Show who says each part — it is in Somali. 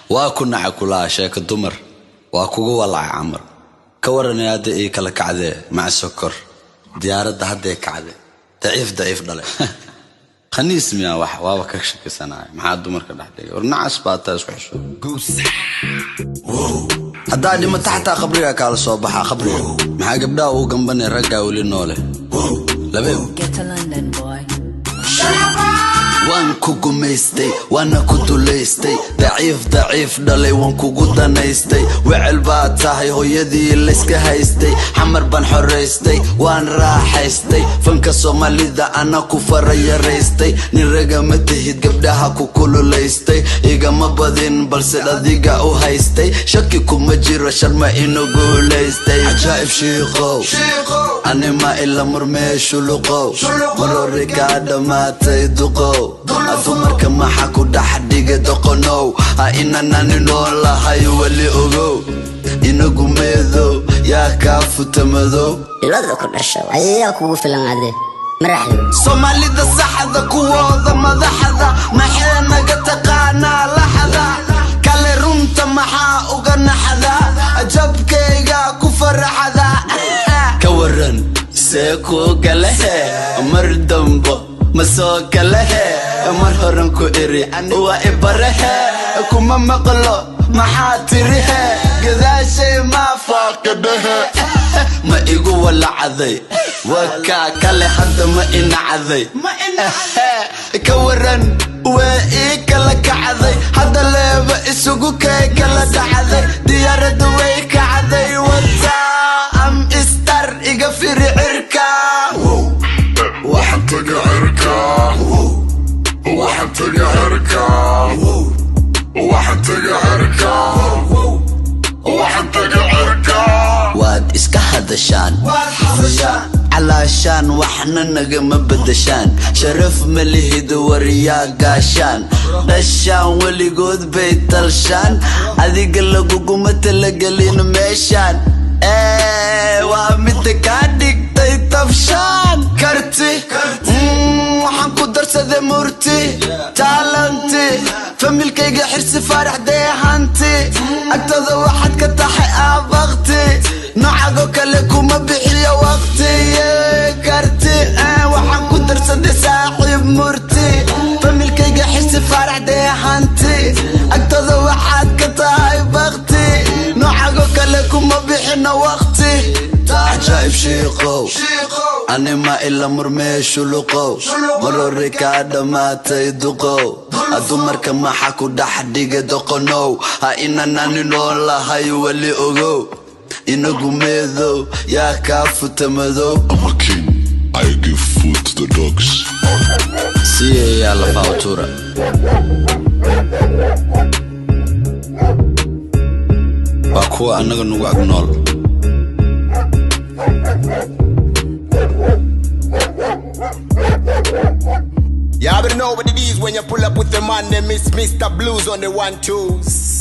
Speaker 1: Waa ku naca kulaa sheeko dumar, waa kugu walacay camar. Ka waranay hadda ii kala kacdee maca sokor diyaaradda hadday kacde. Daciif daciif dhale, khaniis miyaa? Wax waaba ka shakisanaya. Maxaa dumarka dhex dhigay? War nacas baa taa, isku xisho. Haddaa dhimato xataa qabriga kaala soo baxaa qabriga. Maxaa gabdhaha ugu gambanay raggaa weli noole labeeb?
Speaker 2: Get to London, boy.
Speaker 1: Waan ku gumaystay, waana ku dulaystay. Daciif daciif dhalay, waan kugu danaystay. Wecel baa tahay, hooyadii layska haystay. Xamar baan xoraystay, waan raaxaystay. Fanka Soomaalida ana ku farayaraystay. Nin ragama tihid, gabdhaha ku kululaystay. Igama badin, balse adiga u haystay. Shaki kuma jiro Sharma inuu guulaystay. Cajaa'ib shiiqow, anima ila murmee shuluqow. Marori kaa dhammaatay duqow. Dumarka maxa ku dhex dhigay doqonow? Ha inanani noolahay weli ogow. Inagu meedow yaa kaa futa madow?
Speaker 3: Dhilada ku dhasha ayaa kugu filan ade maraxda.
Speaker 1: Soomaalida saxda, kuwooda madaxda, maxay naga taqaanaa laxda kale? Runta maxaa uga naxda? Jabkayga ku faraxda. Ka waran see kuu galehe? Mar dambo ma soo kalehe? Mar horan ku iri waa ibarehe, kuma maqlo. Maxaa tirihe? Gadaashay maa faaqidhehe? Ma igu walacday? Waa kale hadda ma inacday? Ka waran waa ii kala kacday hadda, leeba isugu kay kala dhacday. Diyaaradda way kacday, wataa am star iga firi cirka.
Speaker 4: Waxaan taga cirka, waxaan taga cirka, waxaan taga cirka, waxaan taga cirka.
Speaker 1: Waad iska hadashaan calaashaan, waxna nagama bedeshaan. Sharaf ma lihid, wariyaa gaashaan dhashaan. Weligood bay talshaan, adiga laguguma talagelin meeshaan. Waa midda kaa dhigtay tabshaan. Karti waxaan ku darsaday murti, talent-i familkayga Xirsi Faarax deehanti. Agtada waxaad ka tahay aabakti, noocago kale kuma bixiyo waqti. Karti waxaan ku darsaday saaxiib murti, familkayga Xirsi Faarax deehanti. Agtada waxaad ka tahay bakti, noocago kale kuma bixino waqti. Cajaa'ib shiiqow, anima ila murmee shuluqow. Marori kaa dhammaatay duqow. Dumarka maxa ku dhex dhigay doqonow? Ha inanani noolahay weli ogow. Inagu meedow yaa kaa futa madow?
Speaker 4: I'm a king. I give food to the dogs.
Speaker 1: Siyayaa la fautura. Waa kuwa annaga nagu ag nool.
Speaker 5: You already know what it is when you pull up with the man, they miss Mr. Blues on the 1 2s.